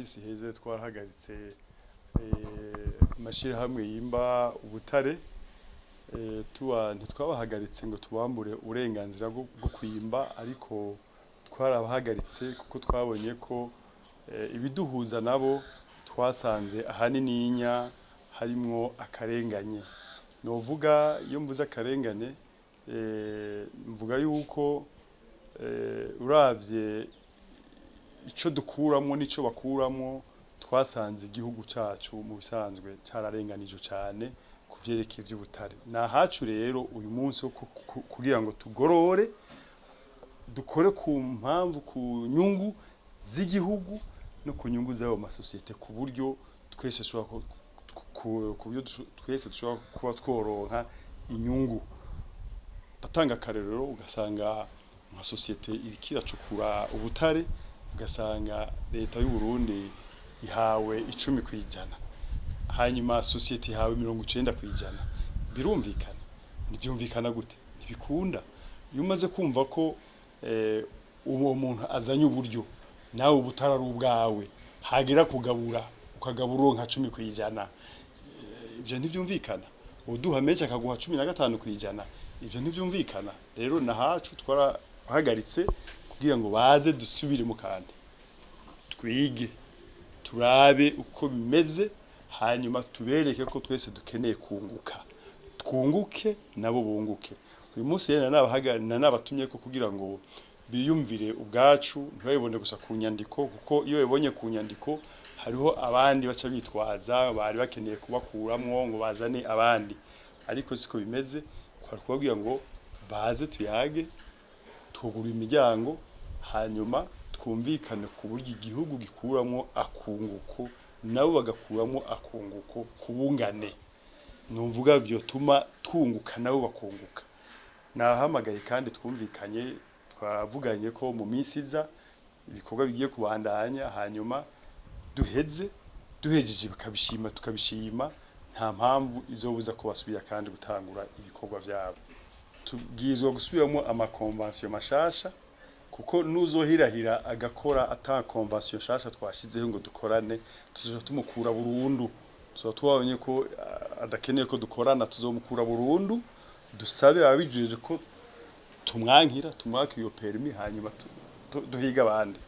Minsi iheze twarahagaritse amashirahamwe yimba ubutare. Tuba ntitwabahagaritse ngo tubambure uburenganzira bwo kwimba, ariko twarabahagaritse kuko twabonye ko ibiduhuza nabo twasanze ahanininya harimwo akarengane. Novuga, iyo mvuze akarengane, mvuga yuko uravye ico dukuramwo n'ico bakuramwo, twasanze igihugu cacu mu bisanzwe cararenganijwe cane ku vyerekeye ivy'ubutare. Nahacu rero uyu munsi wo kugira ngo tugorore, dukore ku mpamvu, ku nyungu z'igihugu no ku nyungu z'ayo masosiyete, ku buryo twese dushobora ku buryo twese dushobora kuba tworonka inyungu. Ndatanga akarorero: ugasanga nka sosiyete iriko iracukura ubutare, ugasanga leta y'u Burundi ihawe 10%, hanyuma sosiyete ihawe 90%. Birumvikana? Ntivyumvikana gute? Ntibikunda. Iyo umaze kumva ko uwo muntu azanye uburyo, nawe ubutare ari ubwawe, hagera kugabura ukagabura uronka 10%, ivyo ntivyumvikana. Uduha menshi akaguha 15%, ivyo ntivyumvikana. Rero nahacu twarahagaritse kugira ngo baze dusubire mu kandi twige, turabe uko bimeze, hanyuma tubereke ko twese dukeneye kunguka, twunguke nabo bunguke. Uyu munsi rero nabatumye ko kugira ngo biyumvire ubwacu, ntibabibone gusa ku nyandiko, kuko iyo babibonye ku nyandiko hariho abandi baca bitwaza bari bakeneye kubakuramwo ngo bazane abandi, ariko siko bimeze. Kwari kubabwira ngo baze tuyage, twugura imiryango, hanyuma twumvikane ku buryo igihugu gikuramwo akunguko, nabo bagakuramwo akunguko kubungane. Numvuga vyotuma twunguka, nabo bakunguka. Nahamagaye kandi twumvikanye, twavuganye ko mu minsi iza ibikorwa bigiye kubandanya, hanyuma duheze, duhejeje bakabishima, tukabishima, nta mpamvu izobuza ko basubira kandi gutangura ibikorwa vyabo. Tubwirizwa gusubiramo ama conventions mashasha, kuko nuzohirahira agakora ata convention nshasha twashizeho ngo dukorane, tuzoca tumukura burundu. Tuzoba tubonye ko adakeneye ko dukorana, tuzomukura burundu, dusabe ababijeje ko tumwankira, tumwaka iyo permis, hanyuma duhiga abandi.